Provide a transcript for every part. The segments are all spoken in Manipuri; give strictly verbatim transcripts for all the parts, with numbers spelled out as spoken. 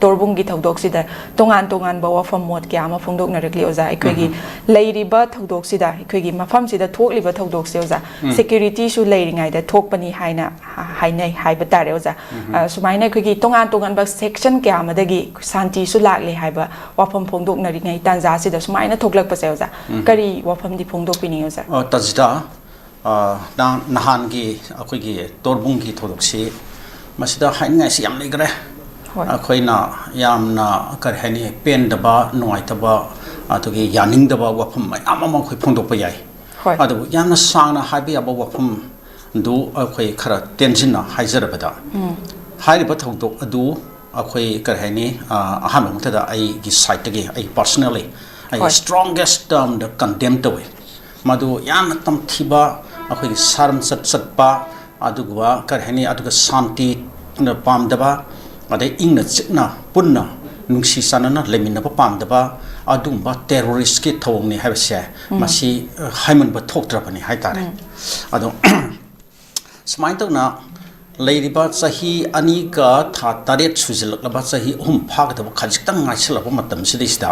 ꯇꯣꯔꯕꯨꯡꯒꯤ ꯊꯧꯗꯣꯛꯁꯤꯗ ꯇꯣꯉꯥꯟ ꯇꯣꯉꯥꯟꯕ ꯋꯥꯐꯝ ꯃꯣꯠ ꯀꯌꯥ ꯑꯃ ꯐꯣꯡꯗꯣꯛꯅꯔꯛꯂꯤ ꯑꯣꯖꯥ꯫ ꯑꯩꯈꯣꯏꯒꯤ ꯎꯝ꯫ ꯂꯩꯔꯤꯕ ꯊꯧꯗꯣꯛꯁꯤꯗ, ꯑꯩꯈꯣꯏꯒꯤ ꯃꯐꯝꯁꯤꯗ ꯊꯣꯛꯂꯤꯕ ꯊꯧꯗꯣꯛꯁꯦ ꯑꯣꯖꯥ, ꯎꯝ꯫ ꯁꯦꯀ꯭ꯌꯨꯔꯤꯇꯤꯁꯨ ꯂꯩꯔꯤꯉꯩꯗ ꯊꯣꯛꯄꯅꯤ ꯍꯥꯏꯅ ꯍꯥꯏꯅꯩ ꯍꯥꯏꯕ ꯇꯥꯔꯦ ꯑꯣꯖꯥ꯫ ꯎꯝ꯫ ꯑ, ꯁꯨꯃꯥꯏꯅ ꯑꯩꯈꯣꯏꯒꯤ ꯇꯣꯉꯥꯟ ꯇꯣꯉꯥꯟꯕ ꯁꯦꯛꯁꯟ ꯀꯌꯥ ꯑꯃꯗꯒꯤ ꯁꯥꯟꯇꯤꯁꯨ ꯂꯥꯛꯂꯦ ꯍꯥꯏꯕ ꯋꯥꯐꯝ ꯐꯣꯡꯗꯣꯛꯅꯔꯤꯉꯩ ꯇꯥꯟꯖꯥꯁꯤꯗ ꯁꯨꯃꯥꯏꯅ ꯊꯣꯛꯂꯛꯄꯁꯦ ꯑꯣꯖꯥ, ꯎꯝ꯫ ꯀꯔꯤ ꯋꯥꯐꯝꯗꯤ ꯐꯣꯡꯗꯣꯛꯄꯤꯅꯤꯡꯉꯤ ꯑꯣꯖꯥ? ꯑ, ꯇꯥꯖꯤꯗꯥ, ꯑ, ꯅꯍꯥꯟ-, ꯅꯍꯥꯟꯒꯤ ꯑꯩꯈꯣꯏꯒꯤ ꯇꯣꯔꯕꯨꯡꯒꯤ ꯊꯧꯗꯣꯛꯁꯤ, ꯃꯁꯤꯗ ꯍꯥꯏꯅꯤꯡꯉꯥꯏꯁꯤ ꯌꯥꯝ ꯂꯩꯈ꯭ꯔꯦ꯫ ꯍꯣꯏ꯫ ꯑꯩꯈꯣꯏꯅ ꯌꯥꯝꯅ, ꯀꯔꯤ ꯍꯥꯏꯅꯤ, ꯄꯦꯟꯗꯕ, ꯅꯨꯡꯉꯥꯏꯇꯕ, ꯑꯗꯨꯒꯤ ꯌꯥꯅꯤꯡꯗꯕ ꯋꯥꯐꯝ ꯃꯌꯥꯝ ꯑꯃ ꯑꯩꯈꯣꯏ ꯐꯣꯡꯗꯣꯛꯄ ꯌꯥꯏ꯫ ꯍꯣꯏ꯫ ꯑꯗꯨꯕꯨ ꯌꯥꯝꯅ ꯁꯥꯡꯅ ꯍꯥꯏꯕ ꯌꯥꯕ ꯋꯥꯐꯝꯗꯨ ꯑꯩꯈꯣꯏ ꯈꯔ ꯇꯦꯟꯁꯤꯟꯅ ꯍꯥꯏꯖꯔꯕꯗ, ꯎꯝ꯫ ꯍꯥꯏꯔꯤꯕ ꯊꯧꯗꯣꯛ ꯑꯗꯨ ꯑꯩꯈꯣꯏ, ꯀꯔꯤ ꯍꯥꯏꯅꯤ, ꯑ, ꯑꯍꯥꯟꯕ ꯃꯛꯇꯗ ꯑꯩꯒꯤ ꯁꯥꯏꯠꯇꯒꯤ, ꯑꯩ ꯄꯥꯔꯁꯅꯦꯜꯂꯤ, ꯑꯩ ꯍꯣꯏ꯫ ꯁ꯭ꯇ꯭ꯔꯣꯡꯒꯦꯁ ꯇꯔꯝꯗ ꯀꯟꯗꯦꯝ ꯇꯧꯏ꯫ ꯃꯗꯨ ꯌꯥꯝꯅ ꯇꯝꯊꯤꯕ, ꯑꯩꯈꯣꯏꯒꯤ ꯁꯥꯔꯝ ꯆꯠ ꯆꯠꯄ, ꯑꯗꯨꯒꯨꯝꯕ, ꯀꯔꯤ ꯍꯥꯏꯅꯤ, ꯑꯗꯨꯒ ꯁꯥꯟꯇꯤ ꯄꯥꯝꯗꯕ, ꯑꯗꯩ ꯏꯪꯅ ꯆꯤꯛꯅ ꯄꯨꯟꯅ ꯅꯨꯡꯁꯤ ꯆꯥꯟꯅꯅ ꯂꯩꯃꯤꯟꯅꯕ ꯄꯥꯝꯗꯕ, ꯑꯗꯨꯒꯨꯝꯕ ꯇꯦꯔꯣꯔꯤꯁꯀꯤ ꯊꯧꯑꯣꯡꯅꯤ ꯍꯥꯏꯕꯁꯦ, ꯎꯝ꯫ ꯃꯁꯤ, ꯑ, ꯍꯥꯏꯃꯟꯕ ꯊꯣꯛꯇ꯭ꯔꯕꯅꯤ ꯍꯥꯏꯇꯥꯔꯦ꯫ ꯎꯝ꯫ ꯑꯗꯣ ꯁꯨꯃꯥꯏꯅ ꯇꯧꯅ ꯂꯩꯔꯤꯕ ꯆꯍꯤ ꯑꯅꯤꯒ ꯊꯥ ꯇꯔꯦꯠ ꯁꯨꯖꯤꯜꯂꯛꯂꯕ, ꯆꯍꯤ ꯑꯍꯨꯝ ꯐꯥꯒꯗꯕ ꯈꯖꯤꯛꯇꯪ ꯉꯥꯏꯁꯤꯜꯂꯛꯄ ꯃꯇꯝꯁꯤꯗꯩꯁꯤꯗ,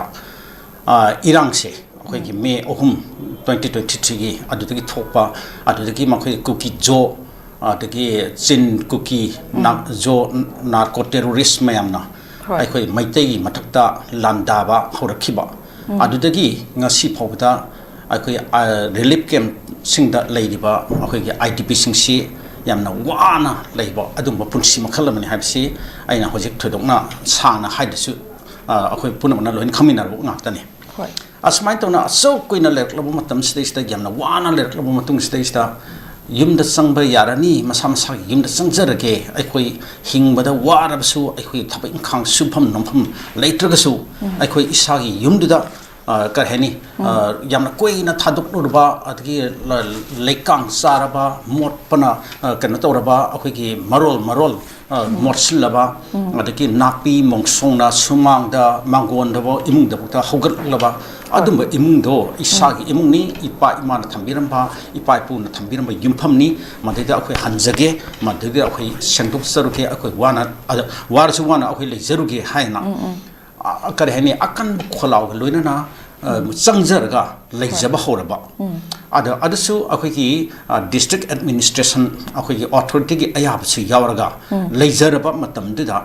ꯑ, ꯏꯔꯥꯡꯁꯦ ꯑꯩꯈꯣꯏꯒꯤ ꯃꯦ ꯑꯍꯨꯝ, ꯇ꯭ꯋꯦꯟꯇꯤ ꯇ꯭ꯋꯦꯟꯇꯤ ꯊ꯭ꯔꯤꯒꯤ ꯑꯗꯨꯗꯒꯤ ꯊꯣꯛꯄ, ꯑꯗꯨꯗꯒꯤ ꯃꯈꯣꯏꯒꯤ ꯀꯨꯀꯤ ꯖꯣ, ꯑꯗꯒꯤ ꯆꯤꯟ ꯀꯨꯀꯤ ꯎꯝ꯫ ꯅꯥ-, ꯖꯣ ꯅꯥꯔꯀꯣ ꯇꯦꯔꯣꯔꯤꯁ ꯃꯌꯥꯝꯅ ꯍꯣꯏ꯫ ꯑꯩꯈꯣꯏ ꯃꯩꯇꯩꯒꯤ ꯃꯊꯛꯇ ꯂꯥꯟꯗꯥꯕ ꯍꯧꯔꯛꯈꯤꯕ꯫ ꯎꯝ꯫ ꯑꯗꯨꯗꯒꯤ ꯉꯁꯤ ꯐꯥꯎꯕꯗ ꯑꯩꯈꯣꯏ, ꯑ, ꯔꯤꯂꯤꯐ ꯀꯦꯝꯞꯁꯤꯡꯗ ꯂꯩꯔꯤꯕ ꯑꯩꯈꯣꯏꯒꯤ ꯑꯥꯏ ꯗꯤ ꯄꯤꯁꯤꯡꯁꯤ ꯌꯥꯝꯅ ꯋꯥꯅ ꯂꯩꯕ ꯑꯗꯨꯒꯨꯝꯕ ꯄꯨꯟꯁꯤ ꯃꯈꯜ ꯑꯃꯅꯤ ꯍꯥꯏꯕꯁꯤ ꯑꯩꯅ ꯍꯧꯖꯤꯛ ꯊꯣꯏꯗꯣꯛꯅ ꯁꯥꯡꯅ ꯍꯥꯏꯗ꯭ꯔꯁꯨ, ꯑ, ꯑꯩꯈꯣꯏ ꯄꯨꯝꯅꯃꯛꯅ ꯂꯣꯏꯅ ꯈꯪꯃꯤꯟꯅꯔꯕ ꯉꯥꯛꯇꯅꯤ꯫ ꯍꯣꯏ꯫ ꯑꯁꯨꯃꯥꯏꯅ ꯇꯧꯅ ꯑꯁꯨꯛ ꯀꯨꯏꯅ ꯂꯩꯔꯛꯂꯕ ꯃꯇꯝꯁꯤꯗꯩꯁꯤꯗ, ꯌꯥꯝꯅ ꯋꯥꯅ ꯂꯩꯔꯛꯂꯕ ꯃꯇꯨꯡꯁꯤꯗꯩꯁꯤꯗ, ꯌꯨꯝꯗ ꯆꯪꯕ ꯌꯥꯔꯅꯤ, ꯃꯁꯥ ꯃꯁꯥꯒꯤ ꯌꯨꯝꯗ ꯆꯪꯖꯔꯒꯦ, ꯑꯩꯈꯣꯏ ꯍꯤꯡꯕꯗ ꯋꯥꯔꯕꯁꯨ, ꯑꯩꯈꯣꯏ ꯊꯕꯛ ꯏꯪꯈꯥꯡ ꯁꯨꯐꯝ ꯅꯣꯝꯐꯝ ꯂꯩꯇ꯭ꯔꯒꯁꯨ, ꯎꯝ꯫ ꯑꯩꯈꯣꯏ ꯏꯁꯥꯒꯤ ꯌꯨꯝꯗꯨꯗ ꯑ, ꯀꯔꯤ ꯍꯥꯏꯅꯤ, ꯑ, ꯌꯥꯝꯅ ꯀꯨꯏꯅ ꯊꯥꯗꯣꯛꯂꯨꯔꯕ, ꯑꯗꯒꯤ ꯂ-, ꯂꯩꯀꯥꯡ ꯆꯥꯔꯕ, ꯃꯣꯠꯄꯅ, ꯑ, ꯀꯩꯅꯣ ꯇꯧꯔꯕ, ꯑꯩꯈꯣꯏꯒꯤ ꯃꯔꯣꯜ ꯃꯔꯣꯜ, ꯑ, ꯃꯣꯠꯁꯤꯜꯂꯕ, ꯑꯗꯒꯤ ꯅꯥꯄꯤ ꯃꯣꯡꯁꯣꯡꯅ ꯁꯨꯃꯥꯡꯗ, ꯃꯥꯡꯒꯣꯟꯗꯐꯥꯎ, ꯏꯃꯨꯡꯗꯐꯥꯎꯗ ꯍꯧꯒꯠꯂꯛꯂꯕ, ꯑꯗꯨꯝꯕ ꯏꯃꯨꯡꯗꯣ ꯏꯁꯥꯒꯤ ꯏꯃꯨꯡꯅꯤ, ꯏꯄꯥ ꯏꯃꯥꯅ ꯊꯝꯕꯤꯔꯝꯕ, ꯏꯄꯥ ꯏꯄꯨꯅ ꯊꯝꯕꯤꯔꯝꯕ ꯌꯨꯝꯐꯝꯅꯤ, ꯃꯗꯩꯗ ꯑꯩꯈꯣꯏ ꯍꯟꯖꯒꯦ, ꯃꯗꯩꯗ ꯑꯩꯈꯣꯏ ꯁꯦꯡꯗꯣꯛꯆꯔꯨꯒꯦ, ꯑꯩꯈꯣꯏ ꯋꯥꯅ, ꯑꯗ, ꯋꯥꯔꯁꯨ ꯋꯥꯅ ꯑꯩꯈꯣꯏ ꯂꯩꯖꯔꯨꯒꯦ ꯍꯥꯏꯅ, ꯑ, ꯀꯔꯤ ꯍꯥꯏꯅꯤ, ꯑꯀꯟꯕ ꯈꯣꯜꯂꯥꯎꯒ ꯂꯣꯏꯅꯅ, ꯑ, ꯆꯪꯖꯔꯒ ꯂꯩꯖꯕ ꯍꯧꯔꯕ꯫ ꯑꯗ ꯑꯗꯨꯁꯨ ꯑꯩꯈꯣꯏꯒꯤ, ꯑ, district administration, ꯑꯩꯈꯣꯏꯒꯤ authority ꯒꯤ ꯑꯌꯥꯕꯁꯨ ꯌꯥꯎꯔꯒ ꯂꯩꯖꯔꯕ ꯃꯇꯝꯗꯨꯗ,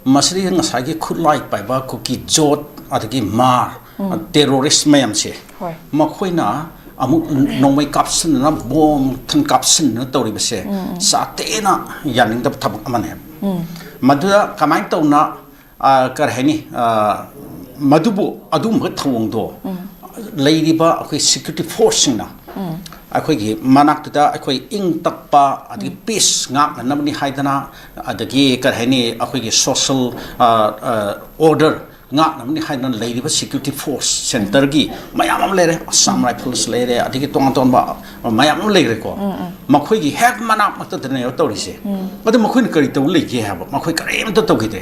ꯃꯁꯤꯗ ꯉꯁꯥꯏꯒꯤ ꯈꯨꯠꯂꯥꯏ ꯄꯥꯏꯕ ꯀꯨꯀꯤ ꯖꯣꯠ, ꯑꯗꯒꯤ ꯃꯥꯔ, terrorist ꯃꯌꯥꯝꯁꯦ, ꯍꯣꯏ꯫ ꯃꯈꯣꯏꯅ ꯑꯃꯨꯛ ꯅꯣꯡꯃꯩ ꯀꯥꯞꯁꯤꯟꯗꯅ, ꯕꯣꯝ ꯊꯟ ꯀꯥꯞꯁꯤꯟꯗꯅ ꯇꯧꯔꯤꯕꯁꯦ ꯁꯥꯊꯤꯅ ꯌꯥꯅꯤꯡꯗꯕ ꯊꯕꯛ ꯑꯃꯅꯦ꯫ ꯃꯗꯨꯗ ꯀꯃꯥꯏꯅ ꯇꯧꯅ, ꯑ, ꯀꯔꯤ ꯍꯥꯏꯅꯤ, ꯑ, ꯃꯗꯨꯕꯨ, ꯑꯗꯨꯒꯨꯝꯕ ꯊꯧꯑꯣꯡꯗꯣ ꯂꯩꯔꯤꯕ ꯑꯩꯈꯣꯏ security force ꯁꯤꯡꯅ ꯑꯩꯈꯣꯏꯒꯤ ꯃꯅꯥꯛꯇꯨꯗ ꯑꯩꯈꯣꯏ ꯏꯪ ꯇꯞꯄ, ꯑꯗꯒꯤ peace ꯉꯥꯛꯅꯅꯕꯅꯤ ꯍꯥꯏꯗꯅ, ꯑꯗꯒꯤ ꯀꯔꯤ ꯍꯥꯏꯅꯤ, ꯑꯩꯈꯣꯏꯒꯤ social, ꯑ, ꯑ, order ꯉꯥꯛꯅꯕꯅꯤ ꯍꯥꯏꯗꯅ ꯂꯩꯔꯤꯕ security force centre ꯒꯤ ꯃꯌꯥꯝ ꯑꯃ ꯂꯩꯔꯦ, Assam Rifles ꯂꯩꯔꯦ, ꯑꯗꯒꯤ ꯇꯣꯉꯥꯟ ꯇꯣꯉꯥꯟꯕ ꯃꯌꯥꯝ ꯑꯃ ꯂꯩꯈ꯭ꯔꯦꯀꯣ꯫ ꯃꯈꯣꯏꯒꯤ ꯍꯦꯛ ꯃꯅꯥꯛ ꯃꯛꯇꯗꯅꯦꯕ ꯇꯧꯔꯤꯁꯦ꯫ ꯑꯗꯨ ꯃꯈꯣꯏꯅ ꯀꯔꯤ ꯇꯧ ꯂꯩꯒꯦ ꯍꯥꯏꯕ? ꯃꯈꯣꯏ ꯀꯔꯤꯝꯇ ꯇꯧꯈꯤꯗꯦ꯫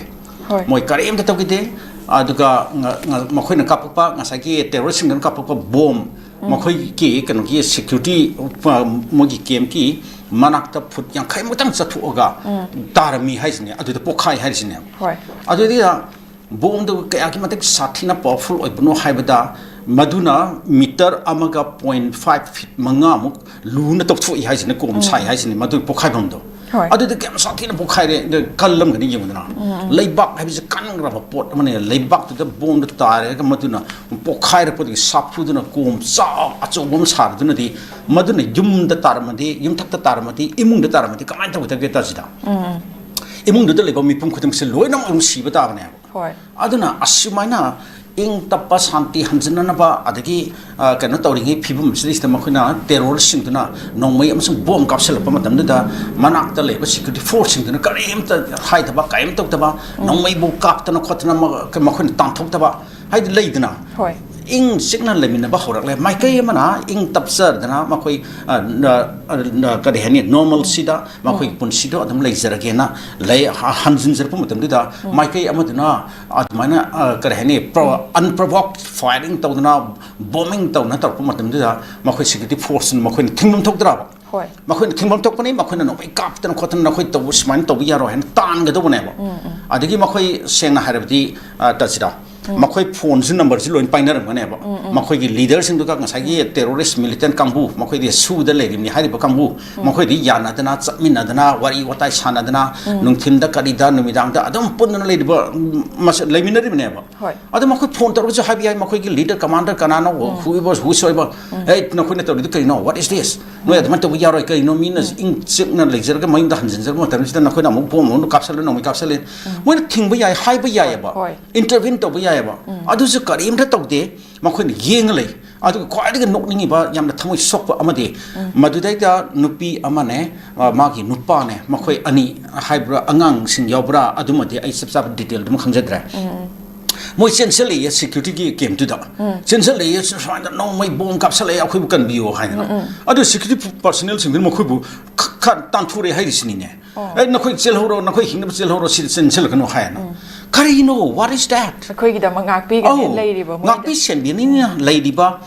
ꯍꯣꯏ꯫ ꯃꯣꯏ ꯀꯔꯤꯝꯇ ꯇꯧꯈꯤꯗꯦ꯫ ꯑꯗꯨꯒ ꯉ-, ꯉ-, ꯃꯈꯣꯏꯅ ꯀꯥꯞꯄꯛꯄ, ꯉꯁꯥꯏꯒꯤ terrorist ꯁꯤꯡꯗꯨꯅ ꯀꯥꯞꯄꯛꯄ ꯕꯣꯝ, ꯃꯈꯣꯏꯒꯤ ꯀꯩꯅꯣꯒꯤ security, ꯑ, ꯃꯣꯏꯒꯤ camp ꯀꯤ ꯃꯅꯥꯛꯇ ꯐꯨꯠ ꯌꯥꯡꯈꯩ ꯃꯨꯛꯇꯪ ꯆꯠꯊꯣꯛꯑꯒ ꯇꯥꯔꯝꯃꯤ ꯍꯥꯏꯁꯤꯅꯦ, ꯑꯗꯨꯗ ꯄꯣꯛꯈꯥꯏ ꯍꯥꯏꯔꯤꯁꯤꯅꯦ꯫ ꯍꯣꯏ꯫ ꯑꯗꯨꯗꯤ ꯕꯣꯝꯗꯨ ꯀꯌꯥꯒꯤ ꯃꯇꯤꯛ ꯁꯥꯊꯤꯅ powerful ꯑꯣꯏꯕꯅꯣ ꯍꯥꯏꯕꯗ, ꯃꯗꯨꯅ meter ꯑꯃꯒ point five feet ꯃꯉꯥꯃꯨꯛ ꯂꯨꯅ ꯇꯧꯊꯣꯛꯏ ꯍꯥꯏꯁꯤꯅꯦ, ꯀꯣꯝ ꯁꯥꯏ ꯍꯥꯏꯁꯤꯅꯦ, ꯃꯗꯨꯒꯤ ꯄꯣꯛꯈꯥꯏꯐꯝꯗꯣ꯫ ꯍꯣꯏ꯫ ꯑꯗꯨꯗꯤ ꯀꯌꯥꯝ ꯁꯥꯊꯤꯅ ꯄꯣꯛꯈꯥꯏꯔꯦ, ꯑꯗꯨ ꯀꯜꯂꯝꯒꯅꯤ ꯌꯦꯡꯉꯨꯗꯅ꯫ ꯂꯩꯕꯥꯛ ꯍꯥꯏꯕꯁꯤ ꯀꯟꯈ꯭ꯔꯕ ꯄꯣꯠ ꯑꯃꯅꯦ, ꯂꯩꯕꯥꯛꯇꯨꯗ ꯕꯣꯝꯗꯨ ꯇꯥꯔꯦꯒ ꯃꯗꯨꯅ ꯄꯣꯛꯈꯥꯏꯔꯛꯄꯗꯒꯤ ꯁꯥꯐꯨꯗꯨꯅ ꯀꯣꯝ ꯆꯥꯎ ꯑꯆꯧꯕ ꯑꯃ ꯁꯥꯔꯗꯨꯅꯗꯤ, ꯃꯗꯨꯅ ꯌꯨꯝꯗ ꯇꯥꯔꯝꯃꯗꯤ, ꯌꯨꯝꯊꯛꯇ ꯇꯥꯔꯝꯃꯗꯤ, ꯏꯃꯨꯡꯗ ꯇꯥꯔꯝꯃꯗꯤ ꯀꯃꯥꯏꯅ ꯇꯧꯒꯗꯒꯦ ꯇꯥꯁꯤꯗ? ꯏꯃꯨꯡꯗꯨꯗ ꯂꯩꯕ ꯃꯤꯄꯨꯝ ꯈꯨꯗꯤꯡꯃꯛꯁꯦ ꯂꯣꯏꯅꯃꯛ ꯑꯗꯨꯝ ꯁꯤꯕ ꯇꯥꯕꯅꯦꯕ꯫ ꯍꯣꯏ꯫ ꯑꯗꯨꯅ ꯑꯁꯨꯃꯥꯏꯅ ꯏꯪ ꯇꯞꯄ, ꯁꯥꯟꯇꯤ ꯍꯟꯖꯤꯟꯅꯅꯕ, ꯑꯗꯒꯤ, ꯑ, ꯀꯩꯅꯣ ꯇꯧꯔꯤꯉꯩ ꯐꯤꯕꯝꯁꯤꯗꯩꯁꯤꯗ ꯃꯈꯣꯏꯅ terrorist ꯁꯤꯡꯗꯨꯅ ꯅꯣꯡꯃꯩ ꯑꯃꯁꯨꯡ ꯕꯣꯝ ꯀꯥꯞꯁꯤꯜꯂꯛꯄ ꯃꯇꯝꯗꯨꯗ, ꯃꯅꯥꯛꯇ ꯂꯩꯕ security force ꯁꯤꯡꯗꯨꯅ ꯀꯔꯤꯝꯇ ꯍꯥꯏꯗꯕ, ꯀꯔꯤꯝ ꯇꯧꯗꯕ, ꯅꯣꯡꯃꯩꯕꯨ ꯀꯥꯞꯇꯅ ꯈꯣꯠꯇꯅ ꯃ-, ꯃꯈꯣꯏꯅ ꯇꯥꯟꯊꯣꯛꯇꯕ, ꯍꯥꯏꯗꯤ ꯂꯩꯗꯅ, ꯍꯣꯏ꯫ ꯏꯪ ꯆꯤꯛꯅ ꯂꯩꯃꯤꯟꯅꯕ ꯍꯧꯔꯛꯂꯦ꯫ ꯃꯥꯏꯀꯩ ꯑꯃꯅ ꯏꯪ ꯇꯞꯆꯗꯅ ꯃꯈꯣꯏ, ꯑ, ꯅ-, ꯑ, ꯅ-, ꯀꯔꯤ ꯍꯥꯏꯅꯤ, ꯅꯣꯔꯃꯦꯜꯁꯤꯗ ꯃꯈꯣꯏꯒꯤ ꯄꯨꯟꯁꯤꯗꯣ ꯑꯗꯨꯝ ꯂꯩꯖꯔꯒꯦꯅ ꯂꯩ꯫ ꯍ-, ꯍꯟꯖꯤꯟꯖꯔꯛꯄ ꯃꯇꯝꯗꯨꯗ ꯃꯥꯏꯀꯩ ꯑꯃꯗꯨꯅ ꯑꯗꯨꯃꯥꯏꯅ, ꯑ, ꯀꯔꯤ ꯍꯥꯏꯅꯤ, ꯄ꯭ꯔꯣ-, unprovoked firing ꯇꯧꯗꯅ, ꯕꯣꯝꯕꯤꯡ ꯇꯧꯗꯅ ꯇꯧꯔꯛꯄ ꯃꯇꯝꯗꯨꯗ ꯃꯈꯣꯏ ꯁꯦꯀ꯭ꯌꯨꯔꯤꯇꯤ ꯐꯣꯔꯁꯅ ꯃꯈꯣꯏꯅ ꯊꯤꯡꯐꯝ ꯊꯣꯛꯇ꯭ꯔꯕ? ꯍꯣꯏ꯫ ꯃꯈꯣꯏꯅ ꯊꯤꯡꯐꯝ ꯊꯣꯛꯄꯅꯤ, ꯃꯈꯣꯏꯅ ꯅꯣꯡꯃꯩ ꯀꯥꯞꯇꯅ ꯈꯣꯠꯇꯅ ꯅꯈꯣꯏ ꯇꯧꯕ, ꯁꯨꯃꯥꯏꯅ ꯇꯧꯕ ꯌꯥꯔꯣꯏ ꯍꯥꯏꯅ ꯇꯥꯟꯒꯗꯧꯕꯅꯦꯕ꯫ ꯑꯗꯒꯤ ꯃꯈꯣꯏ ꯁꯦꯡꯅ ꯍꯥꯏꯔꯕꯗꯤ, ꯑ, ꯇꯁꯤꯗ ꯃꯈꯣꯏ ꯐꯣꯟꯁꯨ ꯅꯝꯕꯔꯁꯨ ꯂꯣꯏꯅ ꯄꯥꯏꯅꯔꯝꯒꯅꯦꯕ꯫ ꯃꯈꯣꯏꯒꯤ ꯂꯤꯗꯔꯁꯤꯡꯗꯨꯒ ꯉꯁꯥꯏꯒꯤ ꯇꯦꯔꯣꯔꯤꯁ ꯃꯤꯂꯤꯇꯦꯟ ꯀꯥꯡꯕꯨ, ꯃꯈꯣꯏꯗꯤ ꯁꯨꯗ ꯂꯩꯔꯤꯕꯅꯤ ꯍꯥꯏꯔꯤꯕ ꯀꯥꯡꯕꯨ, ꯃꯈꯣꯏꯗꯤ ꯌꯥꯅꯗꯅ, ꯆꯠꯃꯤꯟꯅꯗꯅ, ꯋꯥꯔꯤ ꯋꯥꯇꯥꯏ ꯁꯥꯟꯅꯗꯅ, ꯅꯨꯡꯊꯤꯟꯗ ꯀꯔꯤꯗ ꯅꯨꯃꯤꯗꯥꯡꯗ ꯑꯗꯨꯝ ꯄꯨꯟꯗꯅ ꯂꯩꯔꯤꯕ, ꯎꯝ, ꯃꯁ-, ꯂꯩꯃꯤꯟꯅꯔꯤꯕꯅꯦꯕ꯫ ꯍꯣꯏ꯫ ꯑꯗꯨ ꯃꯈꯣꯏ ꯐꯣꯟ ꯇꯧꯔꯒꯁꯨ ꯍꯥꯏꯕ ꯌꯥꯏ, ꯃꯈꯣꯏꯒꯤ ꯂꯤꯗꯔ ꯀꯃꯥꯟꯗꯔ ꯀꯅꯥꯅꯣ, whoever, whosoever, "ꯑꯦ, ꯅꯈꯣꯏꯅ ꯇꯧꯔꯤꯗꯨ ꯀꯔꯤꯅꯣ? What is this? ꯅꯣꯏ ꯑꯗꯨꯃꯥꯏꯅ ꯇꯧꯕ ꯌꯥꯔꯣꯏ꯫ ꯀꯔꯤꯅꯣ ꯃꯤꯅ ꯏꯪ ꯆꯤꯛꯅ ꯂꯩꯖꯔꯒ ꯃꯌꯨꯝꯗ ꯍꯟꯖꯤꯟꯖꯔꯛꯄ ꯃꯇꯝꯁꯤꯗ ꯅꯈꯣꯏꯅ ꯑꯃꯨꯛ ꯕꯣꯝ ꯑꯃꯨꯛ ꯀꯥꯞꯁꯜꯂꯦ, ꯅꯣꯡꯃꯩ ꯀꯥꯞꯁꯜꯂꯦ?" ꯃꯣꯏꯅ ꯊꯤꯡꯕ ꯌꯥꯏ, ꯍꯥꯏꯕ ꯌꯥꯏꯑꯕ, ꯍꯣꯏ꯫ Intervene ꯇꯧꯕ ꯌꯥꯏꯑꯕ꯫ ꯑꯗꯨꯁꯨ ꯀꯔꯤꯝꯇ ꯇꯧꯗꯦ, ꯃꯈꯣꯏꯅ ꯌꯦꯡꯉ ꯂꯩ꯫ ꯑꯗꯨꯒ ꯈ꯭ꯋꯥꯏꯗꯒꯤ ꯅꯣꯛꯅꯤꯡꯉꯤꯕ, ꯌꯥꯝꯅ ꯊꯃꯣꯏ ꯁꯣꯛꯄ ꯑꯃꯗꯤ, ꯃꯗꯨꯗꯩꯗ ꯅꯨꯄꯤ ꯑꯃꯅꯦ, ꯑ, ꯃꯥꯒꯤ ꯅꯨꯄꯥꯅꯦ, ꯃꯈꯣꯏ ꯑꯅꯤ ꯍꯥꯏꯕ꯭ꯔꯥ, ꯑꯉꯥꯡꯁꯤꯡ ꯌꯥꯎꯕ꯭ꯔꯥ, ꯑꯗꯨꯃꯗꯤ ꯑꯩ ꯆꯞ ꯆꯥꯕ ꯗꯤꯇꯦꯜꯗꯨꯃ ꯈꯪꯖꯗ꯭ꯔꯦ꯫ ꯃꯣꯏ ꯆꯦꯟꯁꯤꯜꯂꯛꯑꯦ ꯁꯦꯀ꯭ꯌꯨꯔꯤꯇꯤꯒꯤ ꯀꯦꯝꯞꯇꯨꯗ꯫ ꯆꯦꯟꯁꯤꯜꯂꯛꯑꯦ, ꯁꯨꯃꯥꯏꯅ ꯅꯣꯡꯃꯩ ꯕꯣꯝ ꯀꯥꯞꯁꯜꯂꯛꯑꯦ, ꯑꯩꯈꯣꯏꯕꯨ ꯀꯟꯕꯤꯌꯣ ꯍꯥꯏꯗꯅ꯫ ꯑꯗꯨ ꯁꯦꯀ꯭ꯌꯨꯔꯤꯇꯤ ꯄꯔꯁꯅꯦꯜꯁꯤꯡꯗꯨꯅ ꯃꯈꯣꯏꯕꯨ ꯈ-, ꯈ-, ꯇꯥꯟꯊꯣꯔꯛꯑꯦ ꯍꯥꯏꯔꯤꯁꯤꯅꯤꯅꯦ꯫ ꯑꯣ꯫ "ꯑꯦ, ꯅꯈꯣꯏ ꯆꯦꯜꯍꯧꯔꯣ, ꯅꯈꯣꯏ ꯍꯤꯡꯅꯕ ꯆꯦꯜꯍꯧꯔꯣ, ꯁꯤꯗ ꯆꯦꯟꯁꯤꯜꯂꯛꯀꯅꯨ" ꯍꯥꯏꯅ꯫ ꯀꯔꯤꯅꯣ? What is that? ꯑꯩꯈꯣꯏꯒꯤꯗꯃꯛ ꯉꯥꯛꯄꯤꯒꯅꯤ ꯑꯧ, ꯂꯩꯔꯤꯕ ꯃꯣꯏꯗ꯫ ꯉꯥꯛꯄꯤ ꯁꯦꯟꯕꯤꯅꯤꯅ ꯂꯩꯔꯤꯕ,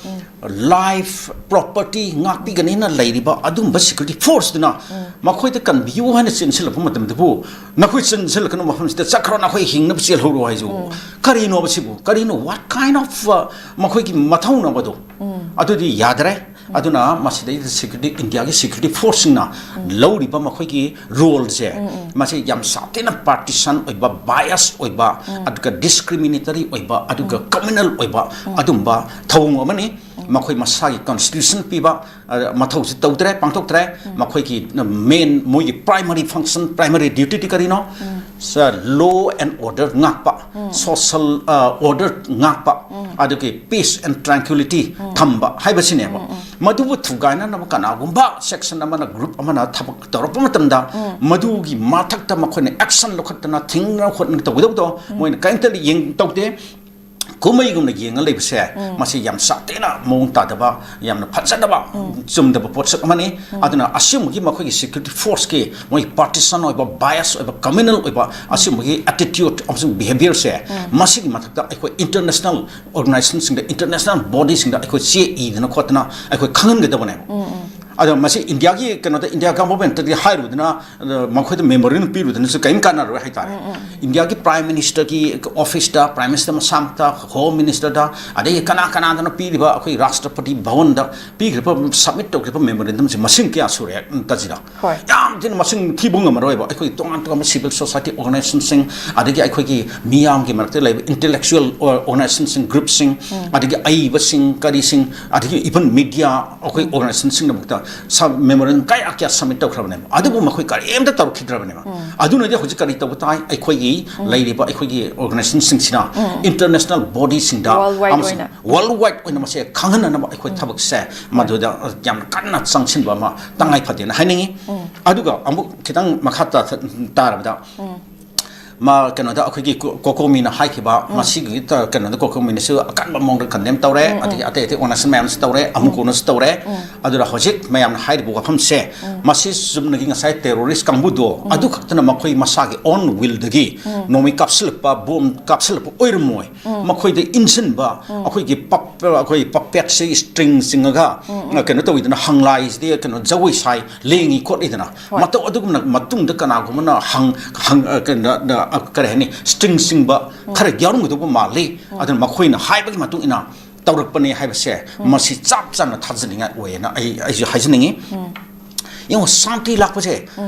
life, property ꯉꯥꯛꯄꯤꯒꯅꯤꯅ ꯂꯩꯔꯤꯕ ꯑꯗꯨꯝꯕ ꯁꯦꯀ꯭ꯌꯨꯔꯤꯇꯤ ꯐꯣꯔꯁꯇꯨꯅ ꯃꯈꯣꯏꯗ ꯀꯟꯕꯤꯌꯨ ꯍꯥꯏꯅ ꯆꯦꯟꯁꯤꯜꯂꯛꯄ ꯃꯇꯝꯗꯕꯨ, "ꯅꯈꯣꯏ ꯆꯦꯟꯁꯤꯜꯂꯛꯀꯅꯨ, ꯃꯐꯝꯁꯤꯗ ꯆꯠꯈ꯭ꯔꯣ, ꯅꯈꯣꯏ ꯍꯤꯡꯅꯕ ꯆꯦꯜꯍꯧꯔꯣ" ꯍꯥꯏꯁꯤꯕꯨ ꯀꯔꯤꯅꯣꯕ ꯁꯤꯕꯨ? ꯀꯔꯤꯅꯣ? What kind of, ꯑ, ꯃꯈꯣꯏꯒꯤ ꯃꯊꯧꯅꯕꯗꯣ? ꯑꯗꯨꯗꯤ ꯌꯥꯗꯔꯦ꯫ ꯑꯗꯨꯅ ꯃꯁꯤꯗꯩꯗ ꯁꯦꯀ꯭ꯌꯨꯔꯤꯇꯤ, ꯏꯟꯗꯤꯌꯥꯒꯤ ꯁꯦꯀ꯭ꯌꯨꯔꯤꯇꯤ ꯐꯣꯔꯁꯁꯤꯡꯅ ꯂꯧꯔꯤꯕ ꯃꯈꯣꯏꯒꯤ ꯔꯣꯜꯁꯦ, ꯃꯁꯤ ꯌꯥꯝ ꯁꯥꯊꯤꯅ ꯄꯥꯔꯇꯤꯁꯟ ꯑꯣꯏꯕ, ꯕꯥꯏꯑꯁ ꯑꯣꯏꯕ, ꯑꯗꯨꯒ ꯗꯤꯁꯀ꯭ꯔꯤꯃꯤꯅꯦꯇꯔꯤ ꯑꯣꯏꯕ, ꯑꯗꯨꯒ ꯀꯝꯃ꯭ꯌꯨꯅꯦꯜ ꯑꯣꯏꯕ ꯑꯗꯨꯝꯕ ꯊꯧꯑꯣꯡ ꯑꯃꯅꯤ꯫ ꯃꯈꯣꯏ ꯃꯁꯥꯒꯤ ꯀꯟꯁꯇꯤꯇ꯭ꯌꯨꯁꯟ ꯄꯤꯕ, ꯑ, ꯃꯊꯧꯁꯤ ꯇꯧꯗ꯭ꯔꯦ, ꯄꯥꯡꯊꯣꯛꯇ꯭ꯔꯦ꯫ ꯃꯈꯣꯏꯒꯤ ꯃꯦꯟ, ꯃꯣꯏꯒꯤ ꯄ꯭ꯔꯥꯏꯃꯔꯤ ꯐꯪꯁꯟ, ꯄ꯭ꯔꯥꯏꯃꯔꯤ ꯗ꯭ꯌꯨꯇꯤꯗꯤ ꯀꯔꯤꯅꯣ? Law and order ꯉꯥꯛꯄ, social, ꯑ, order ꯉꯥꯛꯄ, ꯑꯗꯨꯒꯤ peace and tranquility ꯊꯝꯕ ꯍꯥꯏꯕꯁꯤꯅꯦꯕ꯫ ꯃꯗꯨꯕꯨ ꯊꯨꯒꯥꯏꯅꯅꯕ ꯀꯅꯥꯒꯨꯝꯕ ꯁꯦꯛꯁꯟ ꯑꯃꯅ, ꯒ꯭ꯔꯨꯞ ꯑꯃꯅ ꯊꯕꯛ ꯇꯧꯔꯛꯄ ꯃꯇꯝꯗ, ꯃꯗꯨꯒꯤ ꯃꯊꯛꯇ ꯃꯈꯣꯏꯅ ꯑꯦꯛꯁꯟ ꯂꯧꯈꯠꯇꯅ, ꯊꯤꯡꯅ ꯈꯣꯠꯅ ꯇꯧꯒꯗꯕꯗꯣ ꯃꯣꯏꯅ ꯀꯔꯤꯝꯇ ꯌꯦꯡ ꯇꯧꯗꯦ꯫ ꯀꯨꯝꯍꯩꯒꯨꯝꯅ ꯌꯦꯡꯉ ꯂꯩꯕꯁꯦ, ꯃꯁꯤ ꯌꯥꯝ ꯁꯥꯊꯤꯅ ꯃꯑꯣꯡ ꯇꯥꯗꯕ, ꯌꯥꯝꯅ ꯐꯖꯗꯕ, ꯆꯨꯝꯗꯕ ꯄꯣꯠꯁꯛ ꯑꯃꯅꯤ꯫ ꯑꯗꯨꯅ ꯑꯁꯤꯒꯨꯝꯕꯒꯤ ꯃꯈꯣꯏꯒꯤ security forceꯀꯤ ꯃꯣꯏ partisan ꯑꯣꯏꯕ, bias ꯑꯣꯏꯕ, communal ꯑꯣꯏꯕ ꯑꯁꯤꯒꯨꯝꯕꯒꯤ attitude ꯑꯃꯁꯨꯡ behaviourꯁꯦ, ꯃꯁꯤꯒꯤ ꯃꯊꯛꯇ ꯑꯩꯈꯣꯏ international organisationꯁꯤꯡꯗ, international bodyꯁꯤꯡꯗ ꯑꯩꯈꯣꯏ ꯆꯦ ꯏꯗꯅ ꯈꯣꯠꯇꯅ ꯑꯩꯈꯣꯏ ꯈꯪꯍꯟꯒꯗꯕꯅꯦꯕ꯫ ꯑꯗꯣ ꯃꯁꯤ ꯏꯟꯗꯤꯌꯥꯒꯤ ꯀꯩꯅꯣꯗ, ꯏꯟꯗꯤꯌꯥ ꯒꯚꯔꯟꯃꯦꯟꯠꯇꯗꯤ ꯍꯥꯏꯔꯨꯗꯅ, ꯑꯗ ꯃꯈꯣꯏꯗ memorial ꯄꯤꯔꯨꯗꯅꯁꯨ ꯀꯔꯤꯝ ꯀꯥꯟꯅꯔꯣꯏ ꯍꯥꯏꯇꯥꯔꯦ꯫ ꯏꯟꯗꯤꯌꯥꯒꯤ Prime Ministerꯒꯤ officeꯇ, Prime Minister ꯃꯁꯥꯃꯛꯇ, Home Ministerꯗ, ꯑꯗꯒꯤ ꯀꯅꯥ ꯀꯅꯥꯗꯅ ꯄꯤꯔꯤꯕ ꯑꯩꯈꯣꯏ ꯔꯥꯁꯇ꯭ꯔꯄꯇꯤ ꯚꯕꯟꯗ ꯄꯤꯈ꯭ꯔꯤꯕ, submit ꯇꯧꯈ꯭ꯔꯤꯕ memorandumꯁꯤꯡ ꯃꯁꯤꯡ ꯀꯌꯥ ꯁꯨꯔꯦ? ꯎꯝ, ꯇꯖꯤꯗ꯫ ꯍꯣꯏ꯫ ꯌꯥꯝ ꯊꯤꯅ ꯃꯁꯤꯡ ꯊꯤꯕ ꯉꯝꯃꯔꯣꯏꯕ꯫ ꯑꯩꯈꯣꯏ ꯇꯣꯉꯥꯟ ꯇꯣꯉꯥꯟꯕ civil society organisationꯁꯤꯡ, ꯑꯗꯒꯤ ꯑꯩꯈꯣꯏꯒꯤ ꯃꯤꯌꯥꯝꯒꯤ ꯃꯔꯛꯇ ꯂꯩꯕ intellectual organisationꯁꯤꯡ, groupꯁꯤꯡ, ꯑꯗꯒꯤ ꯑꯏꯕꯁꯤꯡ, ꯀꯔꯤꯁꯤꯡ, ꯑꯗꯒꯤ even media, ꯑꯩꯈꯣꯏ organisationꯁꯤꯡꯅꯃꯛꯇ memorandum ꯀꯌꯥ ꯀꯌꯥ submit ꯇꯧꯈ꯭ꯔꯕꯅꯦꯕ, ꯑꯗꯨꯕꯨ ꯃꯈꯣꯏ ꯀꯔꯤꯝꯇ ꯇꯧꯔꯛꯈꯤꯗ꯭ꯔꯕꯅꯦꯕ꯫ ꯑꯗꯨꯅꯗꯤ ꯍꯧꯖꯤꯛ ꯀꯔꯤ ꯇꯧꯕ ꯇꯥꯏ? ꯑꯩꯈꯣꯏꯒꯤ ꯂꯩꯔꯤꯕ ꯑꯩꯈꯣꯏꯒꯤ organisationꯁꯤꯡꯁꯤꯅ international bodyꯁꯤꯡꯗ worldwide ꯑꯃꯁꯨꯡ ꯑꯣꯏꯅ꯫ Worldwide ꯑꯣꯏꯅ ꯃꯁꯦ ꯈꯪꯍꯟꯅꯅꯕ ꯑꯩꯈꯣꯏ ꯊꯕꯛꯁꯦ ꯃꯗꯨꯗ ꯌꯥꯝꯅ ꯀꯟꯅ ꯆꯪꯁꯤꯟꯕ ꯑꯃ ꯇꯉꯥꯏ ꯐꯗꯦꯅ ꯍꯥꯏꯅꯤꯡꯉꯤ꯫ ꯑꯗꯨꯒ ꯑꯃꯨꯛ ꯈꯤꯇꯪ ꯃꯈꯥ ꯇꯥ-, ꯇꯥꯔꯕꯗ, ꯃꯥ ꯀꯩꯅꯣꯗ ꯑꯩꯈꯣꯏꯒꯤ ꯀꯣ-, ꯀꯣꯀꯣꯃꯤꯅ ꯍꯥꯏꯈꯤꯕ, ꯃꯁꯤꯒꯤ ꯇ-, ꯀꯩꯅꯣꯗ ꯀꯣꯀꯣꯃꯤꯅꯁꯨ ꯑꯀꯟꯕ ꯃꯑꯣꯡꯗ condemn ꯇꯧꯔꯦ, ꯑꯗꯒꯤ ꯑꯇꯩ ꯑꯇꯩ organization ꯃꯌꯥꯝꯁꯨ ꯇꯧꯔꯦ, ꯑꯃꯨꯀꯣꯅꯁꯨ ꯇꯧꯔꯦ꯫ ꯑꯗꯨꯅ ꯍꯧꯖꯤꯛ ꯃꯌꯥꯝꯅ ꯍꯥꯏꯔꯤꯕ ꯋꯥꯐꯝꯁꯦ, ꯃꯁꯤ ꯆꯨꯝꯅꯒꯤ ꯉꯁꯥꯏ terrorist ꯀꯥꯡꯕꯨꯗꯣ ꯑꯗꯨ ꯈꯛꯇꯅ ꯃꯈꯣꯏ ꯃꯁꯥꯒꯤ own willꯗꯒꯤ ꯅꯣꯡꯃꯩ ꯀꯥꯞꯁꯤꯜꯂꯛꯄ, bomb ꯀꯥꯞꯁꯤꯜꯂꯛꯄ ꯑꯣꯏꯔꯝꯃꯣꯏ꯫ ꯃꯈꯣꯏꯗ ꯏꯟꯁꯤꯟꯕ ꯑꯩꯈꯣꯏꯒꯤ pup-, ꯑꯩꯈꯣꯏ puppetꯁꯦ string ꯆꯤꯡꯉꯒ, ꯀꯩꯅꯣ ꯇꯧꯋꯤꯗꯅ, ꯍꯪꯂꯥꯏꯁꯤꯗꯤ ꯀꯩꯅꯣ ꯖꯒꯣꯏ ꯁꯥꯏ, ꯂꯦꯡꯉꯤ ꯈꯣꯠꯂꯤꯗꯅ꯫ ꯍꯣꯏ꯫ ꯃꯇꯧ ꯑꯗꯨꯒꯨꯝꯅ ꯃꯇꯨꯡꯗ ꯀꯅꯥꯒꯨꯝꯕꯅ ꯍꯪ-, ꯍꯪ-, ꯑ, ꯀꯩꯅꯣ, ꯑ, ꯀꯔꯤ ꯍꯥꯏꯅꯤ, string ꯆꯤꯡꯕ ꯈꯔ ꯌꯥꯎꯔꯝꯒꯗꯧꯕ ꯃꯥꯜꯂꯤ꯫ ꯑꯗꯨꯅ ꯃꯈꯣꯏꯅ ꯍꯥꯏꯕꯒꯤ ꯃꯇꯨꯡ ꯏꯟꯅ ꯇꯧꯔꯛꯄꯅꯦ ꯍꯥꯏꯕꯁꯦ, ꯃꯁꯤ ꯆꯞ ꯆꯥꯅ ꯊꯥꯖꯅꯤꯡꯉꯥꯏ ꯑꯣꯏꯌꯦꯅ ꯑꯩ, ꯑꯩꯁꯨ ꯍꯥꯏꯖꯅꯤꯡꯉꯤ꯫ ꯌꯦꯡꯉꯣ, ꯁꯥꯟꯇꯤ ꯂꯥꯛꯄꯁꯦ,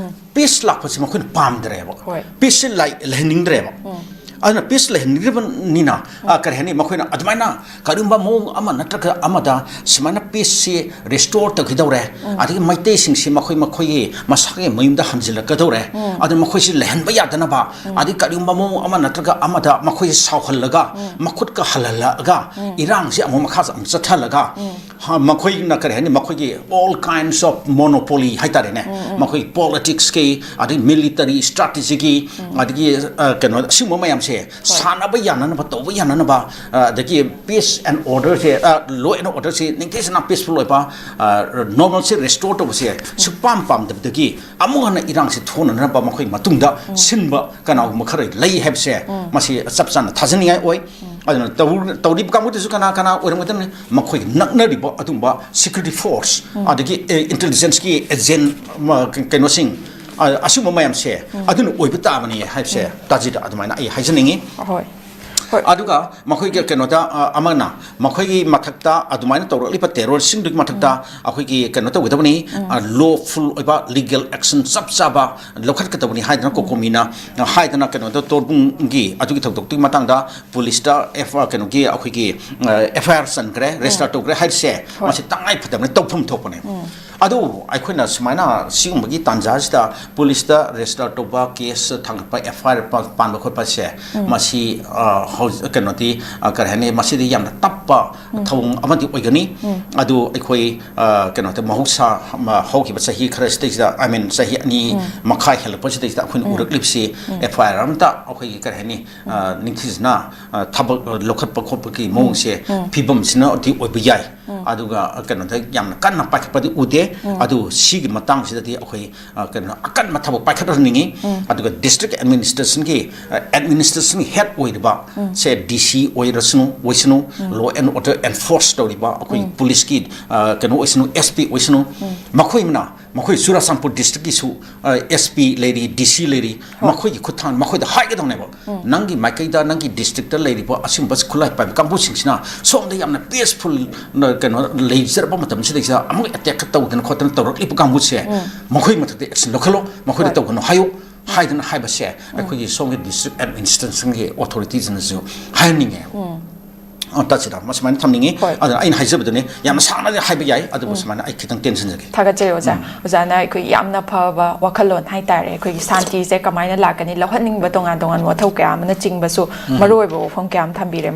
peace ꯂꯥꯛꯄꯁꯦ ꯃꯈꯣꯏꯅ ꯄꯥꯝꯗ꯭ꯔꯦꯕ꯫ ꯍꯣꯏ꯫ Peaceꯁꯦ ꯂꯩ-, ꯂꯩꯍꯟꯅꯤꯡꯗ꯭ꯔꯦꯕ꯫ ꯑꯗꯨꯅ peace ꯂꯩꯍꯟꯅꯤꯡꯗ꯭ꯔꯤꯕꯅꯤꯅ, ꯑ, ꯀꯔꯤ ꯍꯥꯏꯅꯤ, ꯃꯈꯣꯏꯅ ꯑꯗꯨꯃꯥꯏꯅ ꯀꯔꯤꯒꯨꯝꯕ ꯃꯑꯣꯡ ꯑꯃ ꯅꯠꯇ꯭ꯔꯒ ꯑꯃꯗ ꯁꯨꯃꯥꯏꯅ peaceꯁꯤ restore ꯇꯧꯈꯤꯗꯧꯔꯦ, ꯑꯗꯒꯤ ꯃꯩꯇꯩꯁꯤꯡꯁꯤ ꯃꯈꯣꯏ ꯃꯈꯣꯏꯒꯤ ꯃꯁꯥꯒꯤ ꯃꯌꯨꯝꯗ ꯍꯟꯖꯤꯜꯂꯛꯀꯗꯧꯔꯦ, ꯑꯗꯨ ꯃꯈꯣꯏꯁꯤ ꯂꯩꯍꯟꯕ ꯌꯥꯗꯅꯕ, ꯑꯗꯒꯤ ꯀꯔꯤꯒꯨꯝꯕ ꯃꯑꯣꯡ ꯑꯃ ꯅꯠꯇ꯭ꯔꯒ ꯑꯃꯗ ꯃꯈꯣꯏꯁꯤ ꯁꯥꯎꯍꯜꯂꯒ, ꯃꯈꯨꯠꯀ ꯍꯜꯍꯜꯂꯒ, ꯏꯔꯥꯡꯁꯤ ꯑꯃꯨꯛ ꯃꯈꯥ ꯑꯃꯨꯛ ꯆꯠꯊꯍꯜꯂꯒ, ꯍ-, ꯃꯈꯣꯏꯅ ꯀꯔꯤ ꯍꯥꯏꯅꯤ, ꯃꯈꯣꯏꯒꯤ all kinds of monopoly ꯍꯥꯏꯇꯥꯔꯦꯅꯦ, ꯃꯈꯣꯏꯒꯤ politicsꯀꯤ, ꯑꯗꯒꯤ military strategyꯒꯤ, ꯑꯗꯒꯤ, ꯑ, ꯀꯩꯅꯣ, ꯑꯁꯤꯒꯨꯝꯕ ꯃꯌꯥꯝꯁꯦ ꯁꯥꯟꯅꯕ ꯌꯥꯅꯅꯕ, ꯇꯧꯕ ꯌꯥꯅꯅꯕ, ꯑ, ꯑꯗꯒꯤ peace and order ꯁꯦ, ꯑ, law and order ꯁꯦ ꯅꯤꯡꯊꯤꯖꯅ peaceful ꯑꯣꯏꯕ, ꯑ, normalcy restore ꯇꯧꯕꯁꯦ ꯁꯨꯛꯄꯥꯝ ꯄꯥꯝꯗꯕꯗꯒꯤ ꯑꯃꯨꯛ ꯍꯟꯅ ꯏꯔꯥꯡꯁꯤ ꯊꯣꯛꯅꯅꯕ ꯃꯈꯣꯏ ꯃꯇꯨꯡꯗ ꯁꯤꯟꯕ ꯀꯅꯥꯒꯨꯝꯕ ꯈꯔ ꯂꯩ ꯍꯥꯏꯕꯁꯦ ꯃꯁꯤ ꯆꯞ ꯆꯥꯅ ꯊꯥꯖꯅꯤꯡꯉꯥꯏ ꯑꯣꯏ꯫ ꯑꯗꯨꯅ ꯇꯧ-, ꯇꯧꯔꯤꯕ ꯀꯥꯡꯕꯨꯗꯨꯁꯨ ꯀꯅꯥ ꯀꯅꯥ ꯑꯣꯏꯔꯝꯒꯗꯕꯅꯤ? ꯃꯈꯣꯏꯒ ꯅꯛꯅꯔꯤꯕ ꯑꯗꯨꯒꯨꯝꯕ security force, ꯑꯗꯒꯤ, ꯑꯦ, intelligence ꯀꯤ agent, ꯃ-, ꯀ-, ꯀꯩꯅꯣꯁꯤꯡ, ꯑ, ꯑꯁꯤꯒꯨꯝꯕ ꯃꯌꯥꯝꯁꯦ ꯑꯗꯨꯅ ꯑꯣꯏꯕ ꯇꯥꯕꯅꯤ ꯍꯥꯏꯕꯁꯦ ꯇꯥꯖꯤꯗ ꯑꯗꯨꯃꯥꯏꯅ ꯑꯩ ꯍꯥꯏꯖꯅꯤꯡꯉꯤ꯫ ꯍꯣꯏ꯫ ꯍꯣꯏ꯫ ꯑꯗꯨꯒ ꯃꯈꯣꯏꯒꯤ ꯀꯩꯅꯣꯗ, ꯑ, ꯑꯃꯅ ꯃꯈꯣꯏꯒꯤ ꯃꯊꯛꯇ ꯑꯗꯨꯃꯥꯏꯅ ꯇꯧꯔꯛꯂꯤꯕ terrorist ꯁꯤꯡꯗꯨꯒꯤ ꯃꯊꯛꯇ ꯑꯩꯈꯣꯏꯒꯤ ꯀꯩꯅꯣ ꯇꯧꯒꯗꯕꯅꯤ, ꯑ, lawful ꯑꯣꯏꯕ legal action ꯆꯞ ꯆꯥꯕ ꯂꯧꯈꯠꯀꯗꯕꯅꯤ ꯍꯥꯏꯗꯅ ꯀꯣꯀꯣꯃꯤꯅ, ꯑ, ꯍꯥꯏꯗꯅ ꯀꯩꯅꯣꯗ ꯇꯣꯔꯕꯨꯡꯒꯤ ꯑꯗꯨꯒꯤ ꯊꯧꯗꯣꯛꯇꯨꯒꯤ ꯃꯇꯥꯡꯗ ꯄꯨꯂꯤꯁꯇ F-, ꯑ, ꯀꯩꯅꯣꯒꯤ ꯑꯩꯈꯣꯏꯒꯤ, ꯑ, F I R ꯆꯟꯈ꯭ꯔꯦ, register ꯇꯧꯈ꯭ꯔꯦ ꯍꯥꯏꯔꯤꯁꯦ ꯍꯣꯏ꯫ ꯃꯁꯤ ꯇꯉꯥꯏ ꯐꯗꯕꯅ ꯇꯧꯐꯝ ꯊꯣꯛꯄꯅꯦ꯫ ꯑꯗꯨ ꯑꯩꯈꯣꯏꯅ ꯁꯨꯃꯥꯏꯅ ꯁꯤꯒꯨꯝꯕꯒꯤ ꯇꯥꯟꯖꯥꯁꯤꯗ ꯄꯨꯂꯤꯁꯇ register ꯇꯧꯕ, case ꯊꯥꯡꯒꯠꯄ, F I R ꯄ-, ꯄꯥꯟꯕ ꯈꯣꯠꯄꯁꯦ, ꯃꯁꯤ, ꯑ, ꯍꯧꯖꯤꯛ, ꯀꯩꯅꯣꯗꯤ, ꯑ, ꯀꯔꯤ ꯍꯥꯏꯅꯤ, ꯃꯁꯤꯗꯤ ꯌꯥꯝꯅ ꯇꯞꯄ ꯊꯧꯑꯣꯡ ꯑꯃꯗꯤ ꯑꯣꯏꯒꯅꯤ꯫ ꯑꯗꯨ ꯑꯩꯈꯣꯏ, ꯑ, ꯀꯩꯅꯣꯗ ꯃꯍꯧꯁꯥ, ꯃ-, ꯍꯧꯈꯤꯕ ꯆꯍꯤ ꯈꯔꯁꯤꯗꯩꯁꯤꯗ, I mean, ꯆꯍꯤ ꯑꯅꯤ ꯃꯈꯥꯏ ꯍꯦꯜꯂꯛꯄꯁꯤꯗꯩꯁꯤꯗ ꯑꯩꯈꯣꯏꯅ ꯎꯔꯛꯂꯤꯕꯁꯤ F I R ꯑꯝꯇ ꯑꯩꯈꯣꯏꯒꯤ, ꯀꯔꯤ ꯍꯥꯏꯅꯤ, ꯑ, ꯅꯤꯡꯊꯤꯖꯅ, ꯑ, ꯊꯕꯛ, ꯑ, ꯂꯧꯈꯠꯄ ꯈꯣꯠꯄꯒꯤ ꯃꯑꯣꯡꯁꯦ ꯐꯤꯕꯝꯁꯤꯅꯗꯤ ꯑꯣꯏꯕ ꯌꯥꯏ꯫ ꯑꯗꯨꯒ, ꯑ, ꯀꯩꯅꯣꯗ ꯌꯥꯝꯅ ꯀꯟꯅ ꯄꯥꯏꯈꯠꯄꯗꯤ ꯎꯗꯦ꯫ ꯑꯗꯨ ꯁꯤꯒꯤ ꯃꯇꯥꯡꯁꯤꯗꯗꯤ ꯑꯩꯈꯣꯏ, ꯑ, ꯀꯩꯅꯣ, ꯑꯀꯟꯕ ꯊꯕꯛ ꯄꯥꯏꯈꯠꯍꯟꯅꯤꯡꯉꯤ꯫ ꯑꯗꯨꯒ district administration ꯒꯤ, ꯑ, administration ꯒꯤ head ꯑꯣꯏꯔꯤꯕ ꯁꯦ D C ꯑꯣꯏꯔꯁꯅꯨ, ꯑꯣꯏꯁꯅꯨ, law and order enforce ꯇꯧꯔꯤꯕ ꯑꯩꯈꯣꯏ ꯄꯨꯂꯤꯁꯀꯤ, ꯑ, ꯀꯩꯅꯣ ꯑꯣꯏꯁꯅꯨ, S P ꯑꯣꯏꯁꯅꯨ, ꯃꯈꯣꯏꯅ, ꯃꯈꯣꯏ ꯆꯨꯔꯥꯆꯥꯟꯄꯨꯔ district ꯀꯤꯁꯨ, ꯑ, S P ꯂꯩꯔꯤ, D C ꯂꯩꯔꯤ, ꯃꯈꯣꯏꯒꯤ ꯈꯨꯠꯊꯥꯡ ꯃꯈꯣꯏꯗ ꯍꯥꯏꯒꯗꯧꯅꯦꯕ꯫ ꯅꯪꯒꯤ ꯃꯥꯏꯀꯩꯗ, ꯅꯪꯒꯤ district ꯇ ꯂꯩꯔꯤꯕ ꯑꯁꯤꯒꯨꯝꯕ ꯈꯨꯠꯂꯥꯏ ꯄꯥꯏꯕ ꯀꯥꯡꯕꯨꯁꯤꯡꯁꯤꯅ ꯁꯣꯝꯗ ꯌꯥꯝꯅ peaceful, ꯅ, ꯀꯩꯅꯣ, ꯂꯩꯖꯔꯕ ꯃꯇꯝꯁꯤꯗꯩꯁꯤꯗ ꯑꯃꯨꯛ attack ꯀ ꯇꯧꯗꯅ ꯈꯣꯠꯇꯅ ꯇꯧꯔꯛꯂꯤꯕ ꯀꯥꯡꯕꯨꯁꯦ, ꯃꯈꯣꯏ ꯃꯊꯛꯇ action ꯂꯧꯈꯠꯂꯣ, ꯃꯈꯣꯏꯗ ꯍꯣꯏ꯫ ꯇꯧꯒꯅꯨ ꯍꯥꯏꯌꯨ ꯍꯥꯏꯗꯅ ꯍꯥꯏꯕꯁꯦ ꯑꯩꯈꯣꯏꯒꯤ ꯁꯣꯝꯒꯤ district administration ꯒꯤ authorities ꯅꯁꯨ ꯍꯥꯏꯍꯟꯅꯤꯡꯉꯦ꯫ ꯑ, ꯇꯥꯁꯤꯗ ꯃꯁꯨꯃꯥꯏꯅ ꯊꯝꯅꯤꯡꯉꯤ꯫ ꯍꯣꯏ꯫ ꯑꯗꯨꯅ ꯑꯩꯅ ꯍꯥꯏꯖꯕꯗꯨꯅꯤ, ꯌꯥꯝꯅ ꯁꯥꯡꯅꯗꯤ ꯍꯥꯏꯕ ꯌꯥꯏ, ꯑꯗꯨꯕꯨ ꯁꯨꯃꯥꯏꯅ ꯑꯩ ꯈꯤꯇꯪ ꯇꯦꯟꯁꯤꯟꯖꯒꯦ꯫ ꯊꯥꯒꯠꯆꯔꯤ ꯑꯣꯖꯥ꯫ ꯑꯣꯖꯥꯅ ꯑꯩꯈꯣꯏ ꯌꯥꯝꯅ ꯐꯕ ꯋꯥꯈꯜꯂꯣꯟ ꯍꯥꯏꯇꯥꯔꯦ, ꯑꯩꯈꯣꯏꯒꯤ ꯁꯥꯟꯇꯤꯁꯦ ꯀꯃꯥꯏꯅ ꯂꯥꯛꯀꯅꯤ, ꯂꯧꯍꯟꯅꯤꯡꯕ ꯇꯣꯉꯥꯟ ꯇꯣꯉꯥꯟꯕ ꯋꯥꯊꯧ ꯀꯌꯥ ꯑꯃꯅꯆꯤꯡꯕꯁꯨ ꯃꯔꯨ ꯑꯣꯏꯕ ꯋꯥꯐꯝ ꯀꯌꯥ ꯑꯃ ꯊꯝꯕꯤꯔꯦ꯫